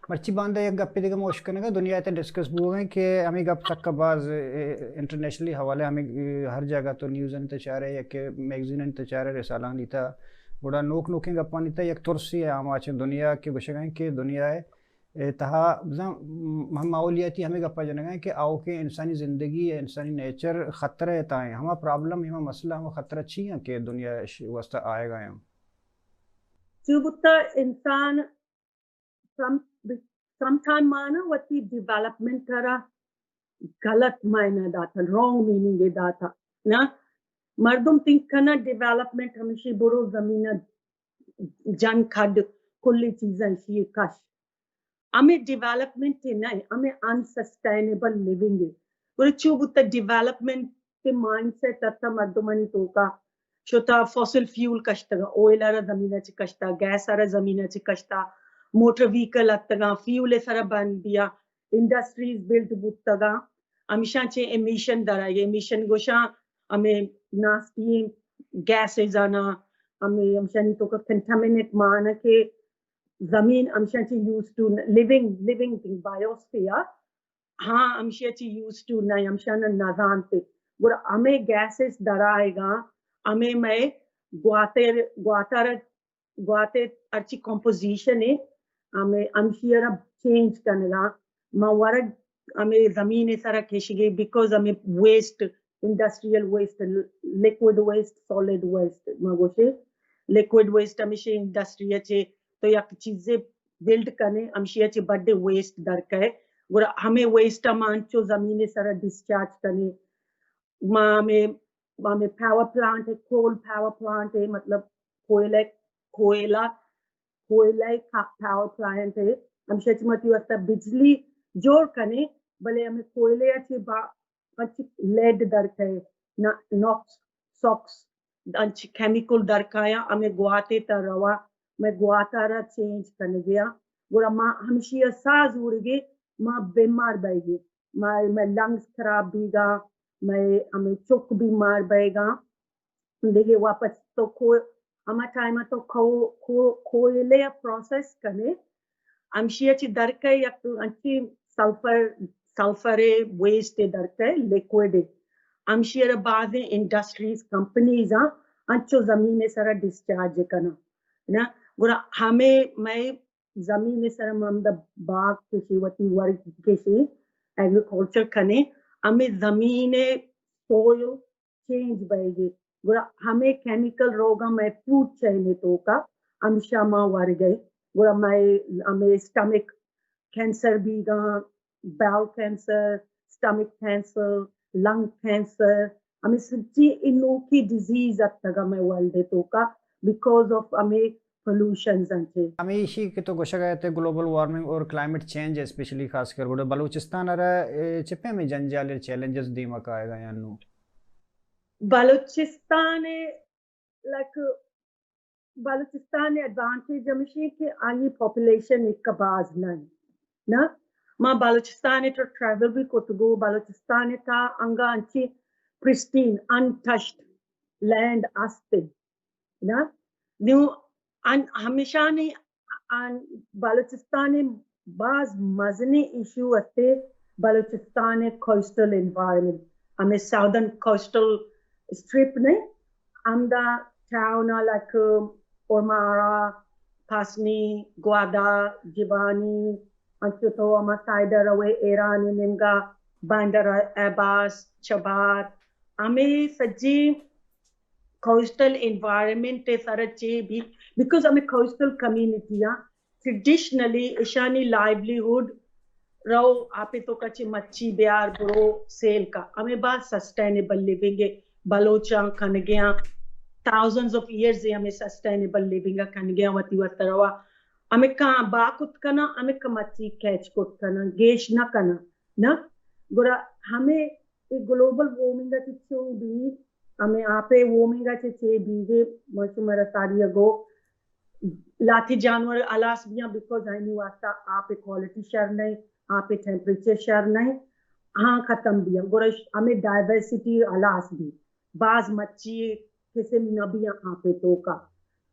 مرچی باندا یک گپے دگہ ما اشکنگا دنیا تے ڈسکس بوگا کہ ہمیں گپ تک باز انٹرنیشنلی حوالے ہمیں ہر جگہ تو نیوز انت چارے یا کہ میگزین انت چارے رسالہ دیتا، گڑا نوک نوکیں گپانی تا یک ترسی آماچ دنیا کے گشگا کہ دنیا اے تہا بزاں ہم ماحولیاتی ہمیں گپا جنگا کہ آؤکیں انسانی زندگی، انسانی نیچر خطرہ تائیں۔ ہما پرابلم، ہما مسئلہ، ہما خطرہ چی ہیں کہ دنیا واسطہ آئے گا ہیں؟ چو بوتا انسان سم سم ٹائم مانا وتی ڈیولپمنٹ را غلط معنی داتا، رانگ میننگ داتا۔ نا، مردم تھنک کنا ڈیولپمنٹ ہمیشی برو زمین جن کھڈ، کلی چیزاں شی کش۔ ہمیں ڈیولپمنٹ نہ، ہمیں انسسٹینیبل لیونگ ہے۔ گڑا چو بوتا ڈیولپمنٹ کے مائنڈ سیٹ اتا مردمانی توکا، شتا فوسل فیول کشتگا، آئل آرا زمین چ کشتا، گیس آرا زمین چ کشتا، موٹر ویکل اتگا، فیول سرا بند بیا، انڈسٹریز بلڈ بوتگا، ہمیشاں چے امیشن درائے، امیشن گوشاں ہمیں ناسٹی گیسز آنا، ہمیں ہمشانی توکا کنٹامینیٹ مانا کہ زمین ہمشاں چی use to, living, living thing, biosphere, ہاں، ہمشی چی یوز ٹو نہ، ہمشاں نہ نزانتے۔ گڑا ہمیں گیسز درائے گا، ہمیں میں گواتر، گواتر، گواتر ہرچی کمپوزیشن ہے، ہمیں ہمشی را چینج کنگا۔ ما ورگ ہمیں زمین سرا کشگے، بیکاز ہمیں waste, industrial waste, liquid waste, solid waste, ما گوشے لیکوڈ ویسٹ ہمیشہ انڈسٹری چے تو یک چیزے بلڈ کنے، ہمشی چے بڈے ویسٹ در کئے، گڑا ہمیں ویسٹ ہم انچو زمین سرا ڈسچارج کنے۔ ما ہمیں، ما ہمیں پاور پلانٹ ہے، کول پاور پلانٹ ہے، مطلب کوئلہ، کوئلہ، کوئلہ کا پاور پلانٹ ہے، ہمشی چے متی واسطہ بجلی جوڑ کنے، بلے ہمیں کوئلے چے با انچ لیڈ در کئے، نا-، نوکس، سوکس، انچ کیمیکل در کایا، ہمیں گواتے تا روا، میں گواتا را چینج کنگیا۔ گڑا ما ہمشی ساز اورگے، ما بیمار بئیگے۔ ما، میں لنگز خراب بیگا، میں ہمیں چک بیمار بئیگا۔ دیگے واپس تو کو، ہما ٹائم تو کو، کو، کوئلے پروسیس کنے، ہمشی چی درکے یک انچی سلفر، سلفر ویسٹ درکے، لیکوڈ۔ ہمشی را بازیں انڈسٹریز، کمپنیز آں، انچو زمین سرا ڈسچارج کنا۔ نا، گڑا ہمیں میں زمین سرا ہم دا باغ کشی، وتی ورگ کشی، ایگریکلچر کنے، ہمیں زمین سوئل چینج بئیگے۔ گڑا ہمیں کیمیکل روگا میں فوڈ چین توکا ہمشا ما ورگئے۔ گڑا میں ہمیں اسٹمک کینسر بیگا، bowel cancer, stomach cancer, lung cancer, ہمیں سچی انوکی ڈیزیز اتگا میں ورلڈ توکا، بیکاز آف ہمیں پولوشنز انچے۔ ہمیں ایشی کہ تو گوشگ ء تے گلوبل وارمنگ اور کلائمیٹ چینج اسپیشلی خاص کر گڑا بلوچستان ء را، اے، چہ پیمیں جنجال ء چیلنجز دیما کائے گا یا نو؟ بلوچستان ء، لائک، بلوچستان ء ایڈوانٹیج ہمیشی کہ آئی پاپولیشن ایک باز نہیں نا۔ ما بلوچستان ء تو ٹریول بھی کتگو، بلوچستان ء تا انگا انچی پرسٹین، انٹچڈ لینڈ استے نا۔ نو ان ہمیشانی ان بلوچستان ء باز مزنیں ایشو استے، بلوچستان ء کوسٹل انوائرمنٹ، ہمیں ساؤدرن کوسٹل اسٹرپ نے، ہمدا ٹاؤن لائک اورماڑا، پاسنی، گوادا، جبانی، انچو تو ہما سائیڈ روے ایران نیمگا، بندر عباس، چبات، ہمیں سجی کوسٹل انوائرمنٹ سر چے بھی، بیکاز ہمیں کوسٹل کمیونٹی آ ٹریڈیشنلی اشانی لائیولیہڈ رو آپے توکا چے مچھی بیار برو سیل کا، ہمیں با سسٹینیبل لیونگ بلوچاں کنگیاں، تھاؤزنڈز آف ایئرز ہمیں سسٹینیبل لیونگ کنگیاں وتی وت روا۔ ہمیں کاں با کت کنا، ہمیں کمچی کیچ کت کنا، گیش نہ کنا نا۔ گڑا ہمیں اے گلوبل وارمنگ ء چہ چو بی، ہمیں آپ ء وارمنگ ء چہ چے بیگے، ما شمارا ساری ء گو، لاتی جانور ہلاس بیاں، بیکاز آئینی واسطہ آپ ء کوالٹی شر نہیں، آپ ء ٹیمپریچر شر نہیں، ہاں ختم بیاں۔ گڑا ہمیں ڈائیورسٹی ہلاس بی، باز مچھی قسم نہ بیاں آپ ء توکا۔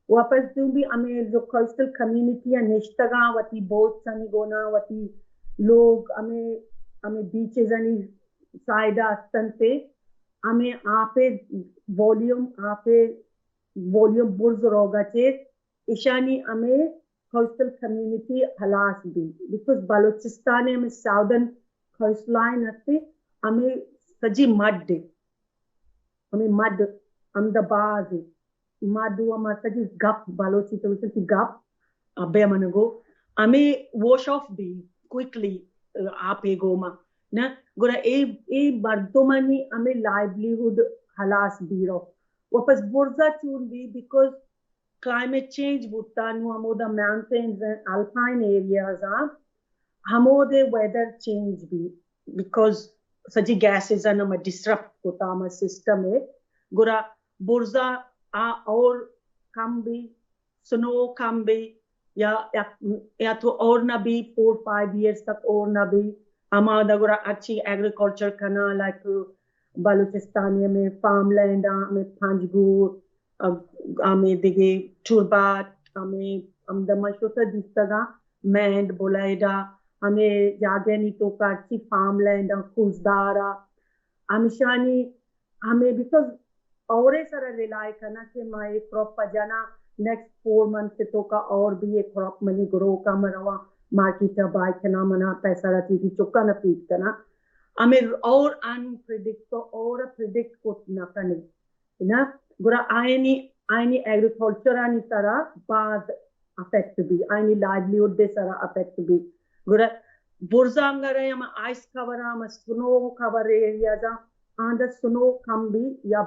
واپس دوں بھی ہمیں جو کوسٹل کمیونٹی نشتگاں وتی بوٹس انی گونا، وتی لوگ ہمیں، ہمیں بیچز انی سائیڈ استنتے، ہمیں آپے والیوم، آپے والیوم برز روگا چے، ایشانی ہمیں کوسٹل کمیونٹی ہلاس بی، بیکاز بلوچستان ہمیں ساؤدرن کوسٹ لائن ہستے، ہمیں سجی مڈ ہے، ہمیں مڈ ہمدا باز ہے، مڈ و ہما سجی گپ بلوچی تو وچ گپ ابے من گو ہمیں واش آف بی کوئکلی آپ ءِ گوما نہ، گڑا اے، اے مردمانی ہمیں لائیولیہڈ ہلاس بی رو، واپس برزا چون بی، بیکاز کلائمیٹ چینج بوتا، نو ہمودا ماؤنٹینز اینڈ الپائن ایریاز آں، ہمودے ویدر چینج بی، بیکاز سجی گیسز آں ہم ڈسرپٹ کتا ہم سسٹم ہے، گڑا برزا آ اور کم بی، سنو کم بی، یا، یا، یا تو اور نہ بی، فور فائیو ایئرز تک اور نہ بی، ہما دا گڑا اچھی ایگریکلچر کنا، لائک بلوچستانی ہمیں فارم لینڈ آں، ہمیں پنجگور، اب ہمیں دگے ٹوربات، ہمیں ہمدا من شوتا دیستگاں، مینڈ بلیڈا، ہمیں جاگہانی توکا اچھی فارم لینڈ آں، کوزدارا، ہمشانی ہمیں بیکاز اورے سرا ریلائی کنا کہ ما اے کراپ جنا، نیکسٹ فور منتھ توکا اور بھی اے کراپ منی گرو کا، من رواں مارکیٹ بائی کنا، منا پیسہ را چیزی چکا نہ فیڈ کنا۔ ہمیں اور ان پریڈکٹ تو اور پریڈکٹ کو نہ کنے نا، گڑا آئینی، آئینی ایگریکلچر آنی سرا باز افیکٹ بی، آئینی لائیولیہڈ دے سرا افیکٹ بی۔ گڑا برزانگر ہے ہم آئس کور، ہم سنو کور ایریاز آں، آندا سنو کم بی یا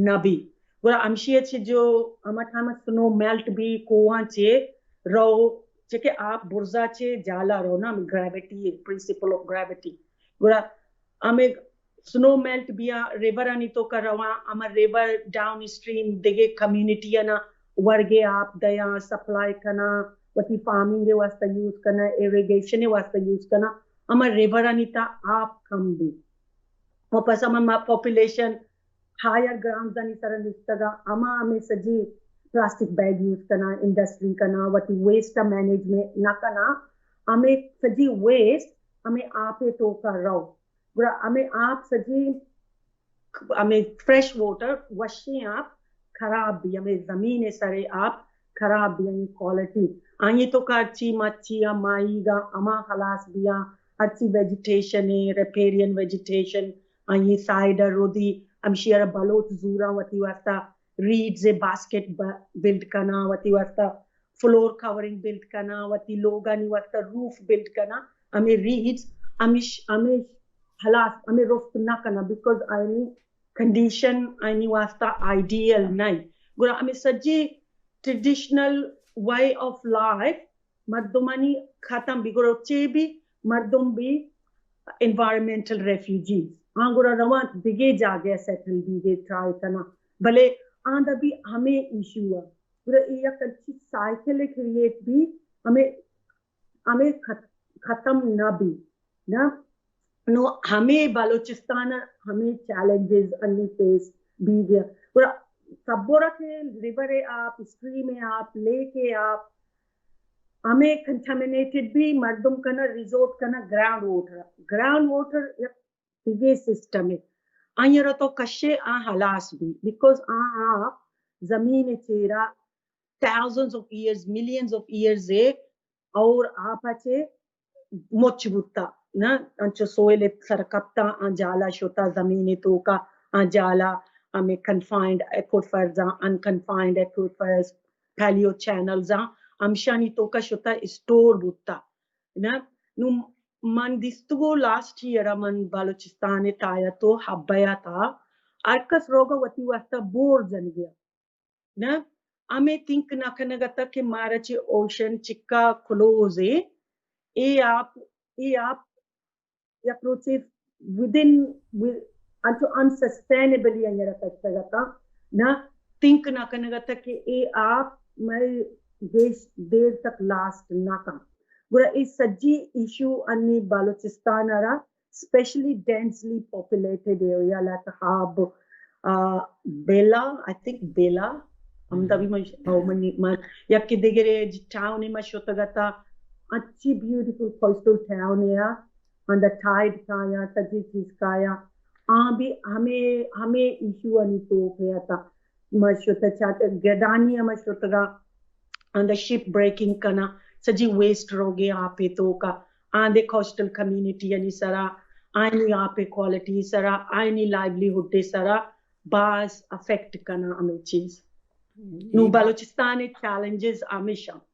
نہ بی۔ گڑا ہمشی اچھے جو ہما ٹائم سنو میلٹ بی، کوہاں چے رو، چے کہ آپ برزا چے جالا رو نا، گریویٹی، پرنسپل آف گریویٹی۔ گڑا ہمیں سنو میلٹ بیا، ریور آنی توکا رواں، ہما ریور ڈاؤن اسٹریم دگے کمیونٹی آنا ورگے آپ دیاں، سپلائی کناں، وتی فارمنگ واسطہ یوز کناں، ایریگیشن واسطہ یوز کناں، ہما ریور آنی تا آپ کم بی۔ واپس ہما ما پاپولیشن ہائر گراؤنڈز آنی سرا نشتگا، ہما ہمیں سجی پلاسٹک بیگ یوز کناں، انڈسٹری کناں، وتی ویسٹ مینجمنٹ نہ کناں، ہمیں سجی ویسٹ ہمیں آپ توکا رو۔ گڑا ہمیں آپ سجی، ہمیں فریش واٹر، وشیں آپ خراب بی، ہمیں زمین سرے آپ خراب بی، ہمیں کوالٹی۔ آئی توکا ہرچی مچھی یا ماہیگا ہما خلاص بیا، ہرچی ویجیٹیشن ہے، ریپیرین ویجیٹیشن، آئی سائیڈ رودی، ہمشی ارا بلوچ زوراں وتی واسطہ ریڈز باسکٹ بلڈ کنا، وتی واسطہ فلور کورنگ بلڈ کنا، وتی لوگانی واسطہ روف بلڈ کنا، ہمیں ریڈز ہمیش، ہمیں ہلاس، ہمیں رفت نہ کنا، بیکاز آئینی کنڈیشن آئینی واسطہ آئیڈیل نہیں۔ گڑا ہمیں سجی ٹریڈیشنل وے آف لائف مردمانی ختم بی، گڑا چے بی، مردم بی انوائرمنٹل ریفیوجیز، آں گڑا رواں دگے جاگہ سیٹل بیگے ٹرائی کنا، بلے آندا بی ہمیں ایشو آ، گڑا اے یک اچھی سائیکل کریٹ بی، ہمیں، ہمیں خت-، ختم نہ بی، نہ؟ نو ہمیں بلوچستان ہمیں چیلنجز انی فیس بیگے، گڑا سبورا کہ ریور آپ، اسٹریم آپ، لیک آپ، ہمیں کنٹامینیٹڈ بی، مردم کنا ریزورٹ کنا گراؤنڈ واٹر، گراؤنڈ واٹر یک دگے سسٹم ہے، آئی را تو کشے آ ہلاس بی، بیکاز آ آپ زمین چیرا thousands of years, millions of years ہے، اور آپ چے مچ بوتا، نہ؟ انچو سوئل سر کپتا، آ جالا شتا، زمین توکا، آ جالا ہمیں کنفائنڈ ایکویفرز، ان کنفائنڈ ایکویفرز، پیلیو چینلز، ہمشانی توکا شتا اسٹور بوتا، نہ؟ نو من دیستگو لاسٹ ایئر من بلوچستان تایا تو حبیا تا، ہر کس روگا وتی واسطہ بور جنگیا۔ نہ، ہمیں تھنک نہ کنگ اتگ کہ مارا چہ اوشن چکا کلوز ہے، اے آپ، اے آپ یک روچے ودن، انچو انسسٹینیبلی آئی را کشتگ اتاں، نہ تھنک نہ کنگ اتگ کہ اے آپ مئے گیش دیر تک لاسٹ نہ کن۔ گڑا اے سجی ایشو انی بلوچستان ء را especially densely populated area like Hub, ah, Bella, I think بیلا، ہمدا بھی من، او منی، من یکے دگرے ٹاؤن ما شتگ اتاں، اچھی بیوٹیفل کوسٹل ٹاؤن یا، آندا ٹائیڈ کایا، سجی چیز کایا، آ بھی ہمے، ہمے ایشو انی توک اتاں۔ ما شتہ چاٹ گڈانی ما شتگا، آندا شپ بریکنگ کنا، سجی ویسٹ روگے آپے توکا، آندے کوسٹل کمیونٹی انی سرا، آئینی آپے کوالٹی سرا، آئینی لائیولیہڈ سرا باز افیکٹ کنا ہمے چیز۔ نو بلوچستان چیلنجز ہمیشہ